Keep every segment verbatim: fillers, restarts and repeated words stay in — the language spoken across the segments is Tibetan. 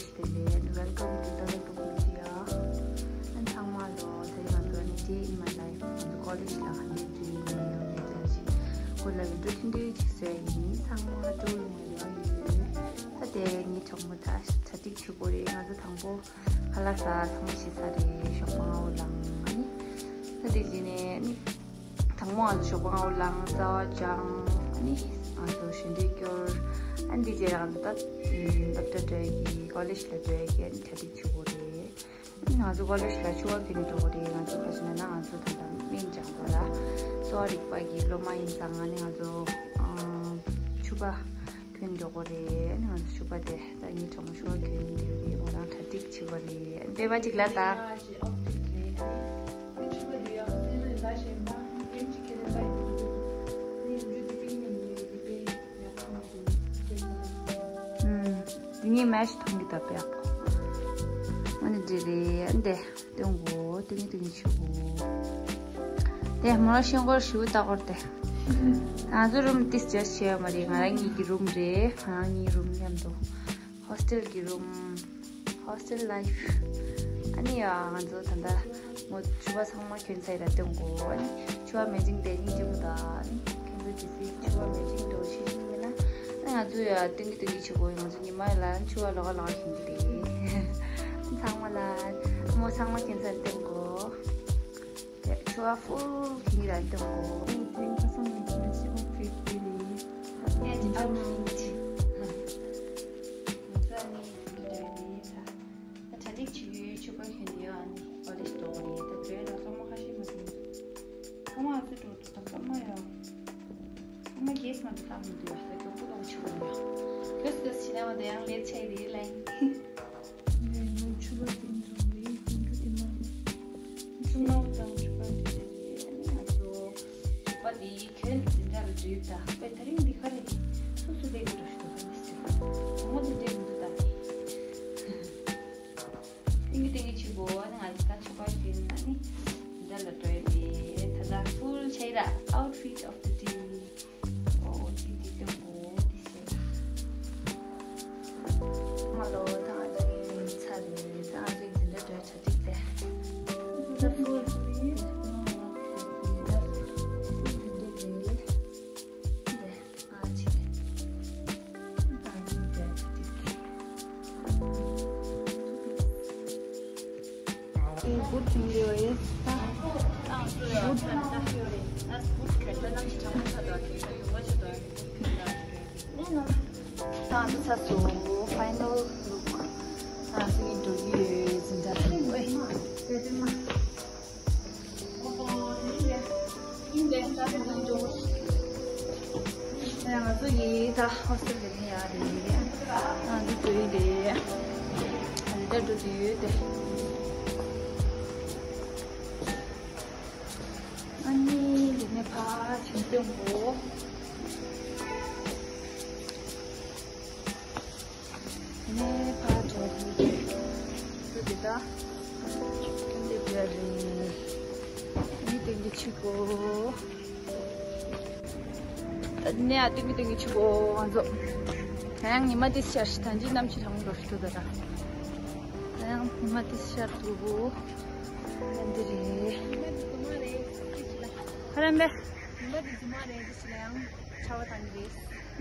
Welcome to Tara Tokuji. ཨན་ཚང་མ་ལོ། དེ་རིང་ང་ཚོ་ནི་Day in my life ང་ཚོ་ཀོ་ལེཇ་ལ་ག་འདྲ་འགྲོ་ཡིན་ཡང་ངས་ཅང་ཞིག་སྐོར་ལ་བི་ཌིའོ་ཐུང་ཐུང་ཅིག་བཟོས་ཡིན། ཚང་མ་སྤྲོ་བོ་ཡོང་བ་ཡོད། ད་དེ་ངའི་གྲོགས་མོ་ད་གྲ་སྒྲིག་བྱེད་དགོས་རེད། ང་ཚོ་དང་པོ་ཁ་ལག་ཟ། ཚང་མ་ཞིག་ཟ་རེད། ཞོགས་པ་སྔ་པོ་ལངས། ཨ་ནི་ད་དེ་རྗེས་ནས་ནི། དང་པོ་ང་ཚོ་ཞོགས་པ་སྔ་པོ་ལངས། རྩ་བ་བཅངས། ཨ་ནི་ང་ཚོ་ཞལ་འདྲེན་སྐྱོར། ཨ་ནི་དེ་རྗེས་ང་ཚོ་ད་སློབ་གྲྭ་འགྲོ་ཡ་གི། ཀོ་ལེཇ་ལ་འགྲོ་ཡ་གི་ཨ་ནི་གྲ་སྒྲིག་བྱེད་དགོས་རེད། ཨ་ནི་ང་ཚོ་ཀོ་ལེཇ་ལ་ཕྱུ་པ་གྱོན་ནས་འགྲོ་དགོས་རེད། ང་ཚོ་ག་ཟེར་ན་ང་ཚོ་ད་ལྟ་སྨན་སྦྱང་དགོས་ར། གསོ་བ་རིག་པ་གི་སློབ་མ་ཡིན་ཙང་ཨ་ནི་ང་ཚོ་ཕྱུ་པ་གྱོན་འགྲོ་དགོས་རེད། ཨ་ནི་ང་ཚོ་ཕྱུ་པ་དེ་ད་ངའི་གྲོགས་མོ་ཕྱུ་པ་གྱོན་ཡོད་རེད། ཁོ་རང་གྲ་སྒྲིག་བྱེད་དགོས་རེད། སྤེལ་བ་གཅིག་ལ་ད། ཨུམ། འདི་ངའི་མེ་ཤི་མཐོང་གི་ད་པེ་ཨ་པོ། ཨ་ནི་འདི་རེད། ཨ་འདི་སྟོན་གོ། སྟོན་གི་སྟོན་གི་ཆུ་གོ། དེ་མོ་ལ་ཤིང་སྐོར་ཞུ་ད་སྐོར་དེ། ང་ཚོ་རུམ་ཏིས་ཇ་སི་བྱས་ཡོད་མ་རེད། ང་རང་གཉིས་ཀྱི་རུམ་རེད། ང་རང་གཉིས་རུམ་མཉམ་དུ། ཧོ་སི་ཊེལ་གྱི་རུམ། ཧོ་སི་ཊེལ་ལའིཕ། ཨ་ནི་ཡ་ང་ཚོ་ད་ལྟ་མོ་ཕྱུ་པ་ཚང་མ་གྱོན་ཚར་ཡིན་ད་སྟོན་གོ། ཨ་ནི་ཕྱུ་པ་མེ་ཅིང་དེ་གཉིས་སྟོན་གོ་ད། ཨ་ནི་ཁྱེད་ཚོ་གི་སི་ཕྱུ་པ་མེ་ཅིང་འགྲོ་ཤེས་ཤེས་མིན་ན། ཨ་ང་ཚོ་ཡ་སྟོན་གི་སྟོན་གི་བྱེད་དགོས་ཡོད། ང་ཚོ་ཉི་མ་ཡ་ལ་ཕྱུ་པ་ལོག་ག་ལོག་ག་གྱོན་གི་རེད། ཚང་མ་ལ་མོ་ཚང་མ་གྱོན་ཚར་སྟོན་གོ། དེ་ཕྱུ་པ་ཕུལ་གྱོན་གི་ར་སྟོན་གོ། དེ་ཁ་སང་ནས་ཁྱེད་ཚོ་ཨོ་ཕིས་དེ་རེད། ཨ་ནི་ཨོ་ཕིས། ང་ཚོ་ཨ་ནི་འདི་འདྲ་རེད་ད། ད་གྲ་སྒྲིག་བྱེད་ཡུལ་ཕྱུ་པ་གྱོན་དེ་ཨ་ནི་ཀོ་ལེཇ་འགྲོ་གི་རེད། ད་འགྲོ་ཡ་ལ་སྐར་མ་ཁ་ཤས་མ་འདུག་སྐར་མ་ཨ་ཙི་འགྲོ་འདུག་ད་སྐར་མ་ཡ། སྐར་མ་བརྒྱད་མ་འདུག་ལྷག་མི་འདུག་ད་མགྱོགས་པོ་ལོག་ཆུ་བ་ཡ། གོས་གོས་བྱས་ན་མ་དེ་ཡང་ལེཊ་ཆགས་རེད་ལན། ནས་ང་ཕྱུ་པ་དེ་འདྲ་རེད། ཁོང་ཁྲོ་དེ་མ་རེད། ཕྱུ་པ་དང་ཕྱུ་པ་འདི་འདྲ་རེད། ཨ་ནི་ང་ཚོ་ཕྱུ་པ་དེ་གྱོན་དེ་འདྲ་ལ་འགྲོ་ཡོད་ད། པས་ད་རིང་འདི་ག་རེ་རེད། སོ་སོ་ལས་ཀྱི་འགྲོ་ཞིག་འདུག་ག་རེ་ཟེར། ངོ་མ་དེ་འདྲ་མི་འདུག་ད། ཏིང་གི་ཏིང་གི་ཆུ་བོ་ནི་ང་ཚོ་ད་ཆུ་བར་གྱོན་ན་ནི་འདི་འདྲ་ལ་འགྲོ་ཡ་དེ། ད་ད་ཕུལ་ཆེ་ར། Outfit of the day. ཨོ་ཏི་ཏི་ཏི་བོ་ཏི་ཤེ། མ་ལོ་ད་ང་ཚོ་ཡིན་ཚར་རེད། ད་ང་ཚོ་འདི་འདྲ་འགྲོ་ཡ་ཆ་གཅིག་དེ། ད་ཕུལ་ཕུལ་ཡིན། ད་ཚ་སོ་ཕའི་ནལ་ལུག་ད་ཚ་འགྲོ་གི་ཡོད་ཟིན་ད། ང་ཚོ་ཡི་ད་ཧོ་སི་ཊེལ་ལ་ནི་ཡ་རེད། ང་ཚོ་འགྲོ་ཡི་རེད། ཨ་ནི་ད་འགྲོ་དུས་ཡོད་དེ། ཨ་ནི་འདི་ནས་ཕར་ཕྱིན་ཏེ་འགྲོ། ནས་ཕར་འགྲོ་དུས་དེ་ད་ཐོན་ཏེ་འགྲོ་རེད། ནི་དེ་འདི་ཆུ་གོ། ད་ནས་ཨ་ཏིང་གི་ཏིང་གི་ཆུ་གོ་ང་ཚོ། ད་ཡང་ཉི་མ་དེ་ཤར་ཤི་ཐང་ཅི་གནམ་གཤིས་གྲང་མོ་འགྲོ་ཤི་ཐུག་ད་ར། ད་ཡང་ཉི་མ་དེ་ཤར་ཐུག་གོ། ད་འདི་རེད། ཧ་རམ་པས།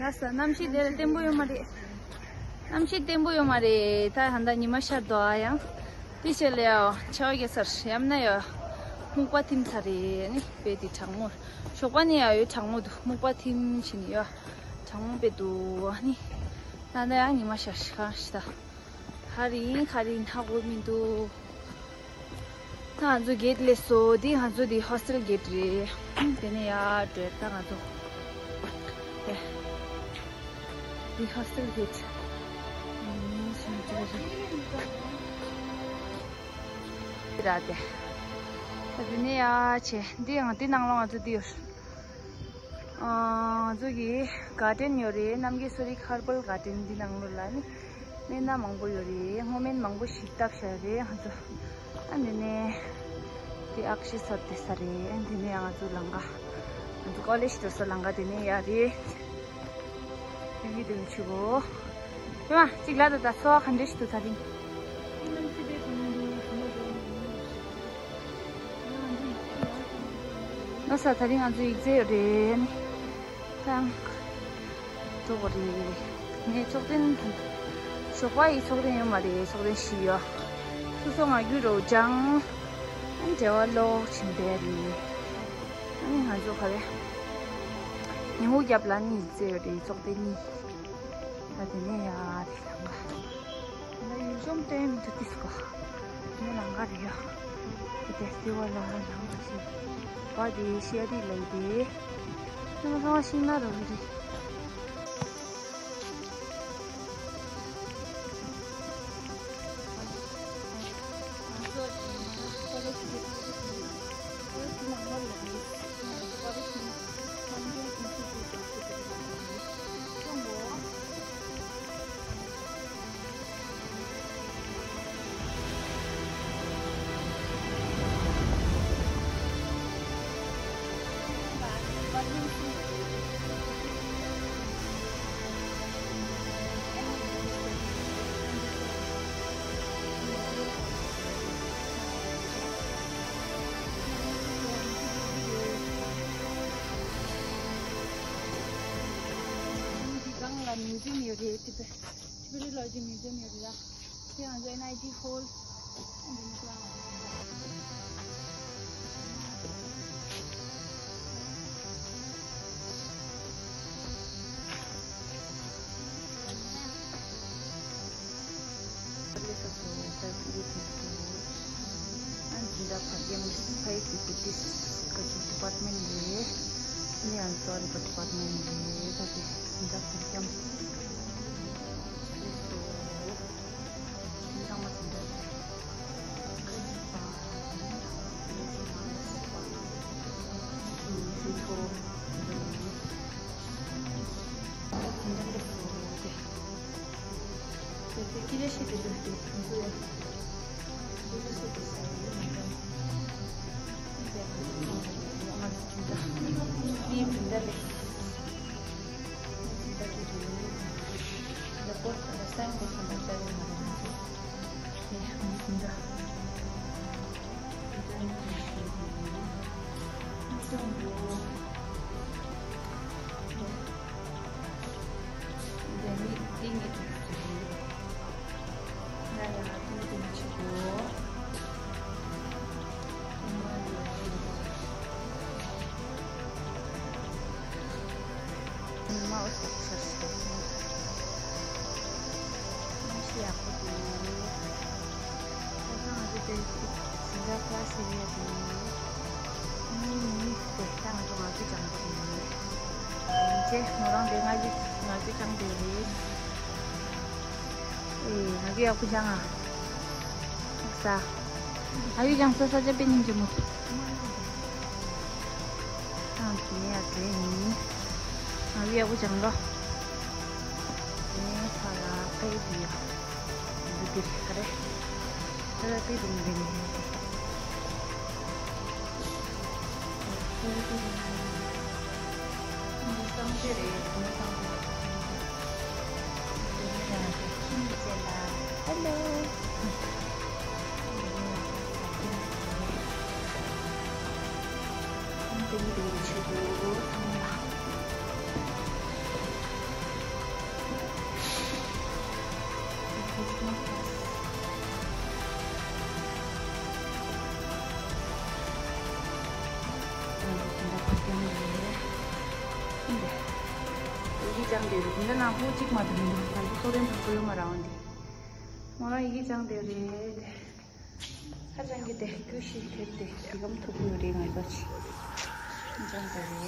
ལགས་སོ། གནམ་གཤིས་དེ་ལ་བརྟན་པོ་ཡོད་མ་རེད། གནམ་གཤིས་བརྟན་པོ་ཡོད་མ་རེད། ད་ད་ལྟ་ཉི་མ་ཤར་འདུག་ཨ་ཡང་། དེ་བྱས་ལ་ཡ་ཆར་པ་རྒྱག་ཚར། ཡང་ན་ཡ་སྨུག་པ་ཐིམ་ཚར་རེད། ནི་དཔེ་དེ་གྲང་མོ། ཞོགས་པ་ནས་ཡ་ཡོད་གྲང་མོ་འདུག་སྨུག་པ་ཐིམ་བཞིན་ཡ་གྲང་མོ་དཔེ་འདུག་ཨ་ནི་ད་ལྟ་ཡང་ཉི་མ་ཤར་ཤར་ཤི་ད། ག་རེ་ཡིན་ག་རེ་ཡིན་ཧ་གོ་མི་འདུག་ད་ང་ཚོ་གེ་ཊི་སླེབས་སོང་། འདི་ང་ཚོ་འདི་ཧོ་སི་ཊེལ་གེ་ཊི་རེད། དེ་ནས་ཡར་འགྲོ་ད་ང་ཚོ། དེ། འདི་ཧོ་སི་ཊེལ་གེ་ཊི། ཨུམ། ཞིམ་ཅིག་རེད། ར་དེ། ད་དེ་ནས་ཡར་བྱས། འདི་ཡང་འདི་ནང་ལོགས་ང་ཚོ་འདི་ཡོད། ཨ། ང་ཚོ་གི་གར་ཌེན་ཡོད་རེད། རྣམ་རྒྱལ་གསོ་རིག་ཧར་བལ་གར་ཌེན་འདི་ནང་ལོགས་ལ་ནི་སྨན་སྣ་མང་པོ་ཡོད་རེད། སྔོ་སྨན་མང་པོ་ཞིག་བཏབ་བཞག་རེད་ང་ཚོ། ཨ་འདི་ནས་དེ་ཨག་ཤི་སོར་དེ་ས་རེད། ཨ་འདི་ནས་ང་ཚོ་ལམ་ཁ། ང་ཚོ་ཀོ་ལེཇ་འགྲོ་ས་ལམ་ཁ་དེ་ནས་ཡར་རེད། དེ་གི་དེ་ཆུ་བོ། ཨ་མ་གཅིག་ལ་ད་ད་ཚོར་བ་ག་འདྲ་ཞིག་འདུག་ད་རིང་། ལོ་ས་ད་རིང་ང་ཚོ་ཡིག་ཚད་རེད་ནི། ཀང་། འགྲོ་བ་རེད། ངས་ཚོགས་ཐེངས་ཞོགས་པ་ཡི་ཚོགས་ཐེངས་ཡོད་མ་རེད། ཚོགས་ཐེངས་བཞི་ཡོད། སོ་སོ་ང་རྒྱུ་རོ་ཅང་། ཨ་ནི་འབྲེལ་བ་ལོག་ཕྱིན་པས་རེད། ཨ་ནི་ང་ཚོ་ག་རེ། ཉི་ཧུ་རྒྱབ་ལ་ནི་ཡིག་ཚད་ཡོད་རེད། ཚོགས་ཐེངས་གཉིས། ད་དེ་ནས་ཡར་དེ་ལམ་ཁ། ད་ཡུལ་ལྗོངས་སྟོན་མི་འདུག་ཏིས་གོ། དེ་ནས་ལམ་ཁ་རེད་ཡ། དེ་ཕེ་སི་ཊི་ཝལ་ལ་ལམ་ཁ་ཞིག་བ་དེ་ཤེ་རི་ལ་ཡི་དེ། དེ་མ་ཚང་མ་ཤིང་ནགས་ར་བ་རེད། སྒང་ལ་མིའུ་ཛིམ་ཡོད་རེད། ཏི་པེ་ཊི་བེ་ཊོ་ལོ་ཇི་མིའུ་ཛིམ་ཡོད་རེད་ལ། དེ་ང་ཚོ་ཨེན་ཨའི་ཊི་ཧོལ། ཨ་འཛིན་གྲྭ་བར་མཚམས་ཕ་ཡུལ་གྱི་བུ་ཏིས་ཀ་ཅི་ཌི་པཱར་མེན་ཊི་རེད། ཨ་ནི་ཨང་སོ་རི་པ་ཌི་པཱར་མེན་ཊི་རེད། ད་དེ་འཛིན་གྲྭ་བར་མཚམས། འཛིན་གྲྭ་བར་མཚམས། ང་ཚོ་དེ་འཛིན་གྲྭ་ཀ་ལ་སི་རེད་དེ། ཨ་ནི་མི་དེ་ད་ང་ཚོ་ངག་རྒྱུན་སྦྱང་གི་རེད། ཡིན་ཚེ་མོ་རང་དེ་ངག་རྒྱུན་ངག་རྒྱུན་སྦྱང་དེ་རེད། ཨེ་ངག་རྒྱུན་ཡག་པོ་སྦྱང་ཨ། ཡག་ས། ངག་རྒྱུན་སྦྱང་ས་ས་ཆ་དཔེ་སྙིང་རྗེ་མོ་འདུག་ཨང་དེ་ནས་ཡར་འགྲོ་ཡིན། ང་ཡག་པོ་སྦྱང་རོགས། དེ་ནས་ཕར་ལ་དཔེ་དེ་ཡོད། འདི་འདིར་ག་རེ། ད་ལྟ་དཔེ་རུམ་རེད་ནས། འདི་གསང་སྤྱོད་རེད། འདི་གསང་སྤྱོད། ཧེ་ལོ། ཡི་གེ་སྦྱང་བསྡད་རེད། དེ་འདྲ་ནང་ཁུལ་གཅིག་མ་གཏོགས་མི་འདུག་ང་ཚོ་གསོ་རིམ་དང་པོ་ཡོད་མ་རང་འདི། མོ་རང་ཡི་གེ་སྦྱང་བསྡད་རེད། ཧ་ཅང་གི་དེ་རྒྱུ་ཞིག་དེབ་དེ་གི་གམ་ཐུག་ཡོད་རེད། ང་ཚོ་ཅི་སྦྱང་བསྡད་རེད།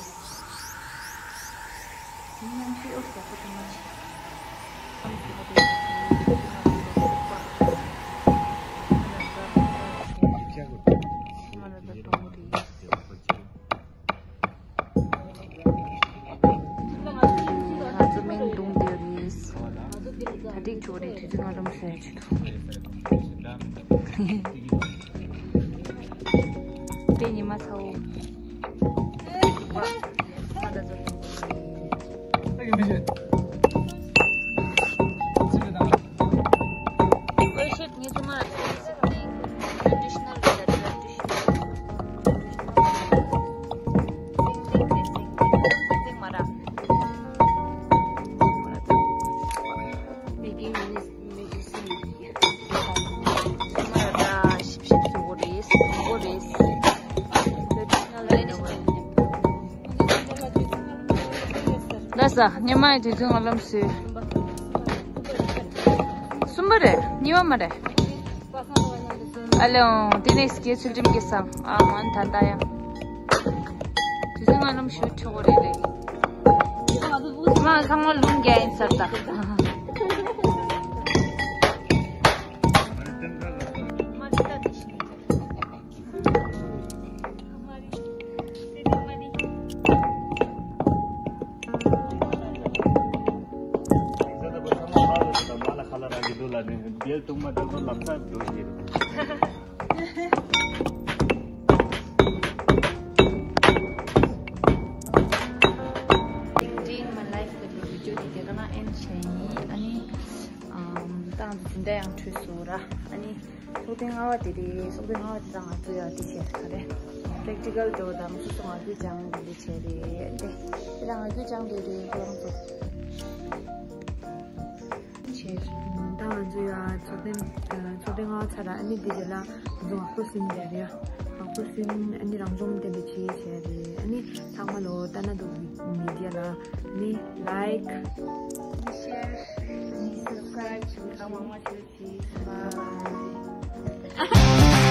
མི་ཉམས་ཤིག་ཨོ་ཟོག་པོ་དུ་མ་ཅིག་ཨམ་ཟོག་པོ་དེ་ང་ལ་ད་གཏོང་གི་རེད། ང་ཚོ་སྨན་བཏུང་བསྡད་ཡོད་རེད། ད་འགྲིག་ཆོག་རེད། དུས་ཚོད་སྔ་རུམ་ཟེར་ཆེད་དུ། དཔེ་ཉི་མ་ཚ་བོ། ང་ད་ཚོ་བཏུང་བསྡད་ཡོད་རེད། ས་ཉི་མ་དེ་ཚོ་ང་ལམ་སུ། གསུམ་པ་རེད། གཉིས་པ་མ་རེད། ཨ་ལེ་འོང་། དེ་ནས་སྐྱེ་ཚུལ་ཁྲིམས་ཀྱི་སང་ཨ་མོན་ད་ད་ཡང་། དེ་ཚོ་ང་ལམ་ཞུ་ཆོག་གོ་རེད་ལེ། མ་ཚང་མ་ལུང་རྒྱ་ཡིན་ས་ད། ཏིང་ཏིང་མ་ལའིབ་གི་བི་ཌིའོ་དེ་དེ་ག་ན་ཨེན་བྱས་ཡིན། ཨ་ནི་ཨམ་ཏང་དེ་འདྲ་ཡང་འཁྲུལ་སོང་ར། ཨ་ནི་སོག་ཐེངས་ལྔ་པ་དེ་རེད། སོག་ཐེངས་ལྔ་པ་དེ་ད་ང་ཚོ་ཡང་དེ་བྱས་ག་རེ། པེ་རེག་ཊི་ཀལ་འགྲོ་དང་སོ་སོ་ང་ཚོས་སྦྱང་དེ་འདྲ་བྱས་རེད་དེ། དེ་ལ་ང་ཚོས་སྦྱང་དེ་རེད་ཁོ་རང་ཚོ། བྱས། ད་ང་ཚོ་ཡང་ཚོགས་ཐེངས་ཚོགས་ཐེངས་ལྔ་པ་ཚར་ར། ཨ་ནི་དེ་རྗེས་ལ་ང་ཚོ་ཝག་ཕོར་སིན་རེད་རེད། ཝག་ཕོར་སིན་ཨ་ནི་རང་སྦྱོང་དེ་འདྲ་བྱས་བྱས་རེད། ཨ་ནི་ཚང་མ་ལོ་ཏཱ་ན་ཌོ་མི་ཌི་ཡ་ལ་ཨ་ནི་ལའིཀ། ཨ་ནི་ཤེར། ཨ་ནི་སབ་སི་ཀ་རའིབ་བྱེད་མཁན་མང་མང་བྱེད། Bye.